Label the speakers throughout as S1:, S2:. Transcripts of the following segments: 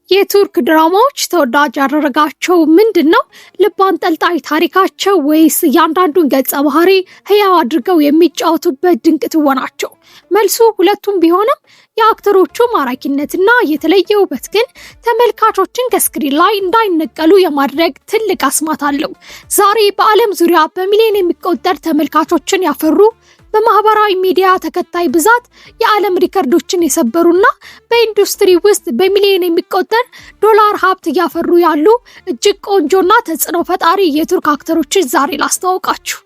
S1: የቱርክ ድራማዎች ተወዳጅ ያደረጋቸው ምንድን ነው? ልብ አንጠልጣይ ታሪካቸው ወይስ እያንዳንዱን ገጸ ባህሪ ህያው አድርገው የሚጫወቱበት ድንቅ ትወናቸው? መልሱ ሁለቱም ቢሆንም የአክተሮቹ ማራኪነትና የተለየ ውበት ግን ተመልካቾችን ከ screen ላይ እንዳይነቀሉ የማድረግ ትልቅ አስማት አለው። ዛሬ በዓለም ዙሪያ በሚሊዮን የሚቆጠር ተመልካቾችን ያፈሩ፣ በማህበራዊ ሚዲያ ተከታይ ብዛት የዓለም ሪከርዶችን የሰበሩና በኢንዱስትሪ ውስጥ በሚሊዮን የሚቆጠር ዶላር ሀብት እያፈሩ ያሉ እጅግ ቆንጆና ተጽዕኖ ፈጣሪ የቱርክ አክተሮችን ዛሬ ላስተዋውቃችሁ።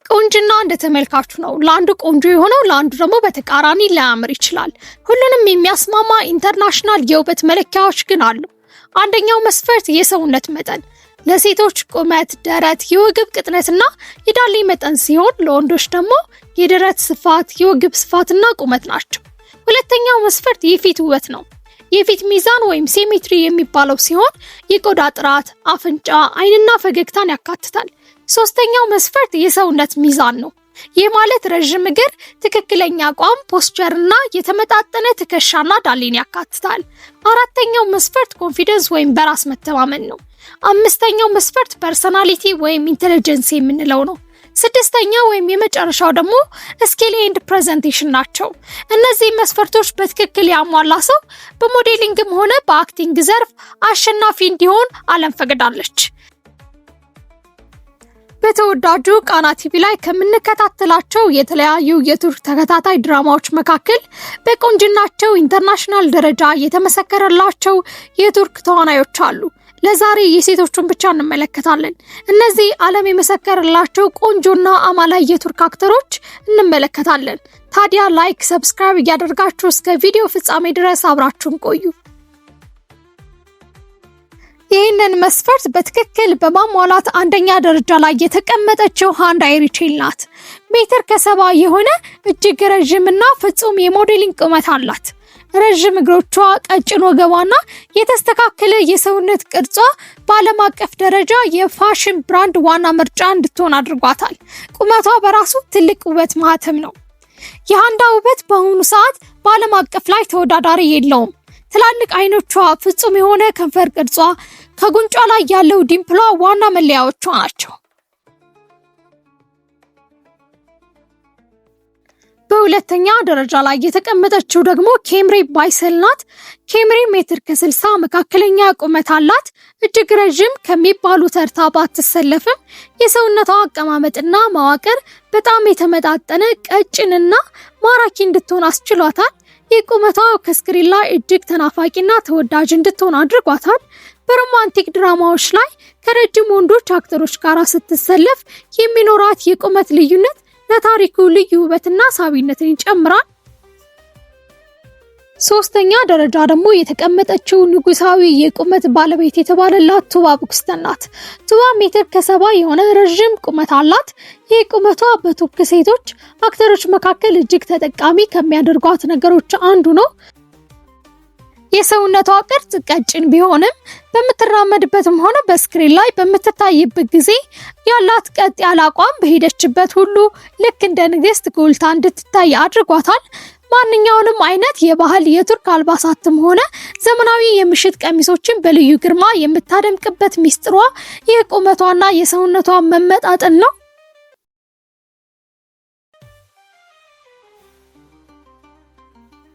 S1: ቆንጅና እንደ ተመልካቹ ነው። ለአንዱ ቆንጆ የሆነው ለአንዱ ደግሞ በተቃራኒ ላያምር ይችላል። ሁሉንም የሚያስማማ international የውበት መለኪያዎች ግን አሉ። አንደኛው መስፈርት የሰውነት መጠን፣ ለሴቶች ቁመት፣ ደረት፣ የወገብ ቅጥነትና የዳሌ መጠን ሲሆን ለወንዶች ደግሞ የደረት ስፋት፣ የወገብ ስፋትና ቁመት ናቸው። ሁለተኛው መስፈርት የፊት ውበት ነው። የፊት ሚዛን ወይም symmetry የሚባለው ሲሆን የቆዳ ጥራት፣ አፍንጫ፣ አይንና ፈገግታን ያካትታል። ሶስተኛው መስፈርት የሰውነት ሚዛን ነው። ይህ ማለት ረዥም እግር፣ ትክክለኛ አቋም፣ posture እና የተመጣጠነ ትከሻና ዳሌን ያካትታል። አራተኛው መስፈርት confidence ወይም በራስ መተማመን ነው። አምስተኛው መስፈርት personality ወይም intelligence የምንለው ነው። ስድስተኛው ወይም የመጨረሻው ደግሞ skill and presentation ናቸው። እነዚህ መስፈርቶች በትክክል ያሟላ ሰው በ modeling ም ሆነ በ acting ዘርፍ አሸናፊ እንዲሆን ዓለም ፈቅዳለች። በተወዳጁ ቃና ቲቪ ላይ ከምንከታተላቸው የተለያዩ የቱርክ ተከታታይ ድራማዎች መካከል በቆንጅናቸው international ደረጃ የተመሰከረላቸው የቱርክ ተዋናዮች አሉ። ለዛሬ የሴቶቹን ብቻ እንመለከታለን። እነዚህ ዓለም የመሰከረላቸው ቆንጆና አማላይ የቱርክ አክተሮች እንመለከታለን። ታዲያ like፣ subscribe እያደረጋችሁ እስከ ቪዲዮ ፍጻሜ ድረስ አብራችሁን ቆዩ። ይህንን መስፈርት በትክክል በማሟላት አንደኛ ደረጃ ላይ የተቀመጠችው ሃንዳ ኤርቼል ናት። ሜትር ከ70 የሆነ እጅግ ረዥምና ፍጹም የ modeling ቁመት አላት። ረዥም እግሮቿ፣ ቀጭን ወገቧና የተስተካከለ የሰውነት ቅርጿ በዓለም አቀፍ ደረጃ የ fashion brand ዋና ምርጫ እንድትሆን አድርጓታል። ቁመቷ በራሱ ትልቅ ውበት ማህተም ነው። የሃንዳ ውበት በአሁኑ ሰዓት በዓለም አቀፍ ላይ ተወዳዳሪ የለውም። ትላልቅ አይኖቿ፣ ፍጹም የሆነ ከንፈር ቅርጿ፣ ከጉንጯ ላይ ያለው dimple ሏ ዋና መለያዎቿ ናቸው። በሁለተኛ ደረጃ ላይ የተቀመጠችው ደግሞ ኬምሬ ባይሰል ናት። ኬምሬ ሜትር ከ60 መካከለኛ ቁመት አላት። እጅግ ረዥም ከሚባሉ ተርታ ባትሰለፍም የሰውነቷ አቀማመጥና መዋቅር በጣም የተመጣጠነ ቀጭንና ማራኪ እንድትሆን አስችሏታል። የቁመቷ ከ screen ላይ እጅግ ተናፋቂና ተወዳጅ እንድትሆን አድርጓታል። በ romantic ድራማዎች ላይ ከረጅም ወንዶች አክተሮች ጋር ስትሰለፍ የሚኖራት የቁመት ልዩነት ለታሪኩ ልዩ ውበትና ሳቢነትን ይጨምራል። ሶስተኛ ደረጃ ደግሞ የተቀመጠችው ንጉሳዊ የቁመት ባለቤት የተባለላት ቱባ ቡክስተን ናት። ቱባ ሜትር ከ70 የሆነ ረዥም ቁመት አላት። ይህ ቁመቷ በቱርክ ሴቶች አክተሮች መካከል እጅግ ተጠቃሚ ከሚያደርጓት ነገሮች አንዱ ነው። የሰውነቷ ቅርጽ ቀጭን ቢሆንም በምትራመድበትም ሆነ በ screen ላይ በምትታይበት ጊዜ ያላት ቀጥ ያለ አቋም በሄደችበት ሁሉ ልክ እንደ ንግስት ጎልታ እንድትታይ አድርጓታል። ማንኛውንም አይነት የባህል የቱርክ አልባሳትም ሆነ ዘመናዊ የምሽት ቀሚሶችን በልዩ ግርማ የምታደምቅበት ሚስጥሯ የቁመቷና የሰውነቷ መመጣጠን ነው።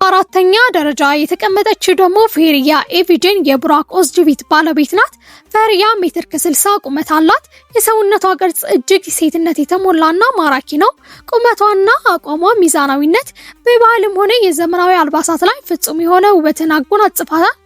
S1: አራተኛ ደረጃ የተቀመጠችው ደግሞ ፌሪያ ኤቪጅን የቡራክ ኦዝጅቪት ባለቤት ናት። ፌሪያ ሜትር ከ60 ቁመት አላት። የሰውነቷ ቅርጽ እጅግ ሴትነት የተሞላና ማራኪ ነው። ቁመቷና አቋሟ ሚዛናዊነት በባህልም ሆነ የዘመናዊ አልባሳት ላይ ፍጹም የሆነ ውበትን አጎናጽፋታል።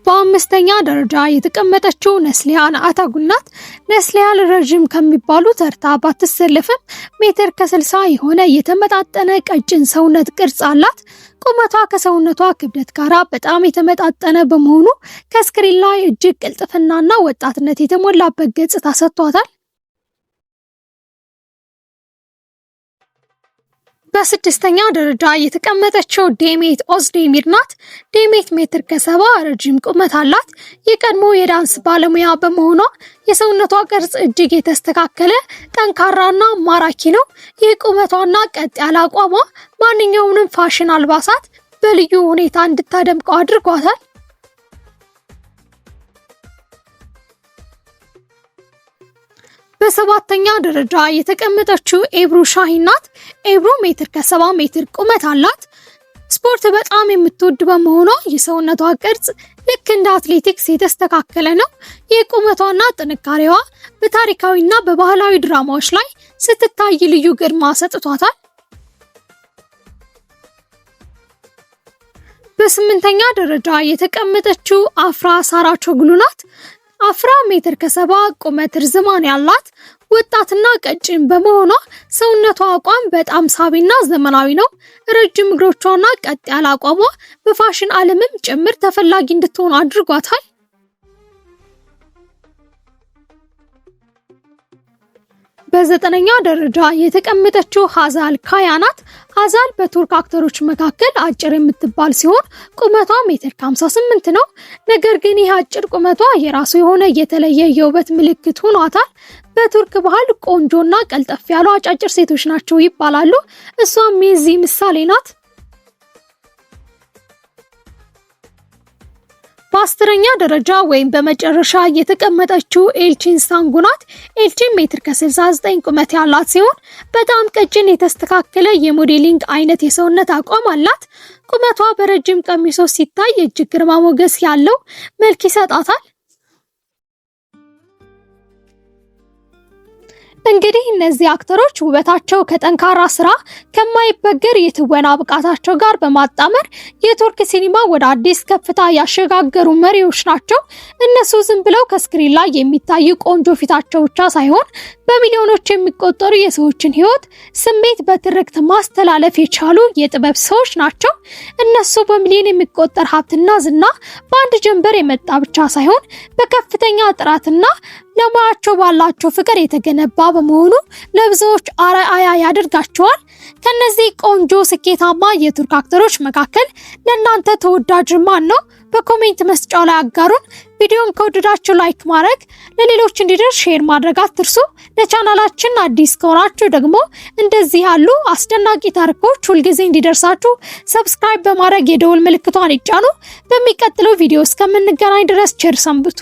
S1: በአምስተኛ ደረጃ የተቀመጠችው ነስሊያን አታጉል ናት። ነስሊያን ረዥም ከሚባሉ ተርታ ባትሰለፍም ሜትር ከ60 የሆነ የተመጣጠነ ቀጭን ሰውነት ቅርጽ አላት። ቁመቷ ከሰውነቷ ክብደት ጋር በጣም የተመጣጠነ በመሆኑ ከ screen ላይ እጅግ ቅልጥፍናና ወጣትነት የተሞላበት ገጽታ ሰጥቷታል። በስድስተኛ ደረጃ የተቀመጠችው ዴሜት ኦዝዴሚር ናት። ዴሜት ሜትር ከ70 ረጅም ቁመት አላት። የቀድሞ የዳንስ ባለሙያ በመሆኗ የሰውነቷ ቅርጽ እጅግ የተስተካከለ ጠንካራና ማራኪ ነው። ይህ ቁመቷና ቀጥ ያለ አቋሟ ማንኛውንም ፋሽን አልባሳት በልዩ ሁኔታ እንድታደምቀው አድርጓታል። በሰባተኛ ደረጃ የተቀመጠችው ኤብሩ ሻሂን ናት። ኤብሩ ሜትር ከ70 ሜትር ቁመት አላት። ስፖርት በጣም የምትወድ በመሆኗ የሰውነቷ ቅርጽ ልክ እንደ አትሌቲክስ የተስተካከለ ነው። የቁመቷና ጥንካሬዋ በታሪካዊና በባህላዊ ድራማዎች ላይ ስትታይ ልዩ ግርማ ሰጥቷታል። በስምንተኛ ደረጃ የተቀመጠችው አፍራ ሳራቾግሉ ናት። አፍራ ሜትር ከ70 ቁመት ርዝማን ያላት ወጣትና ቀጭን በመሆኗ ሰውነቷ አቋም በጣም ሳቢና ዘመናዊ ነው። ረጅም እግሮቿና ቀጥ ያለ አቋሟ በፋሽን ዓለምም ጭምር ተፈላጊ እንድትሆን አድርጓታል። በዘጠነኛ ደረጃ የተቀመጠችው ሀዛል ካያ ናት። ሀዛል በቱርክ አክተሮች መካከል አጭር የምትባል ሲሆን ቁመቷ ሜትር ከ58 ነው። ነገር ግን ይህ አጭር ቁመቷ የራሱ የሆነ የተለየ የውበት ምልክት ሆኗታል። በቱርክ ባህል ቆንጆና ቀልጠፍ ያሉ አጫጭር ሴቶች ናቸው ይባላሉ። እሷም የዚህ ምሳሌ ናት። በ10ኛ ደረጃ ወይም በመጨረሻ የተቀመጠችው ኤልቺን ሳንጉ ናት። ኤልቺን ሜትር ከ69 ቁመት ያላት ሲሆን በጣም ቀጭን የተስተካከለ የ modeling አይነት የሰውነት አቋም አላት። ቁመቷ በረጅም ቀሚሶ ሲታይ እጅግ ግርማ ሞገስ ያለው መልክ ይሰጣታል። እንግዲህ እነዚህ አክተሮች ውበታቸው ከጠንካራ ስራ ከማይበገር የትወና ብቃታቸው ጋር በማጣመር የቱርክ ሲኒማ ወደ አዲስ ከፍታ ያሸጋገሩ መሪዎች ናቸው። እነሱ ዝም ብለው ከ screen ላይ የሚታዩ ቆንጆ ፊታቸው ብቻ ሳይሆን በሚሊዮኖች የሚቆጠሩ የሰዎችን ሕይወት ስሜት በትርክት ማስተላለፍ የቻሉ የጥበብ ሰዎች ናቸው። እነሱ በሚሊዮን የሚቆጠር ሀብትና ዝና በአንድ ጀንበር የመጣ ብቻ ሳይሆን በከፍተኛ ጥራትና ለሙያቸው ባላቸው ፍቅር የተገነባ በመሆኑ ለብዙዎች አርአያ ያደርጋቸዋል። ከነዚህ ቆንጆ ስኬታማ የቱርክ አክተሮች መካከል ለእናንተ ተወዳጅ ማን ነው? በ comment መስጫው ላይ አጋሩን። ቪዲዮን ከወደዳችሁ like ማድረግ፣ ለሌሎች እንዲደርስ share ማድረግ አትርሱ። ለቻናላችን አዲስ ከሆናችሁ ደግሞ እንደዚህ ያሉ አስደናቂ ታሪኮች ሁልጊዜ እንዲደርሳችሁ subscribe በማድረግ የደወል ምልክቷን ይጫኑ። በሚቀጥለው ቪዲዮ እስከምንገናኝ ድረስ ቸር ሰንብቱ።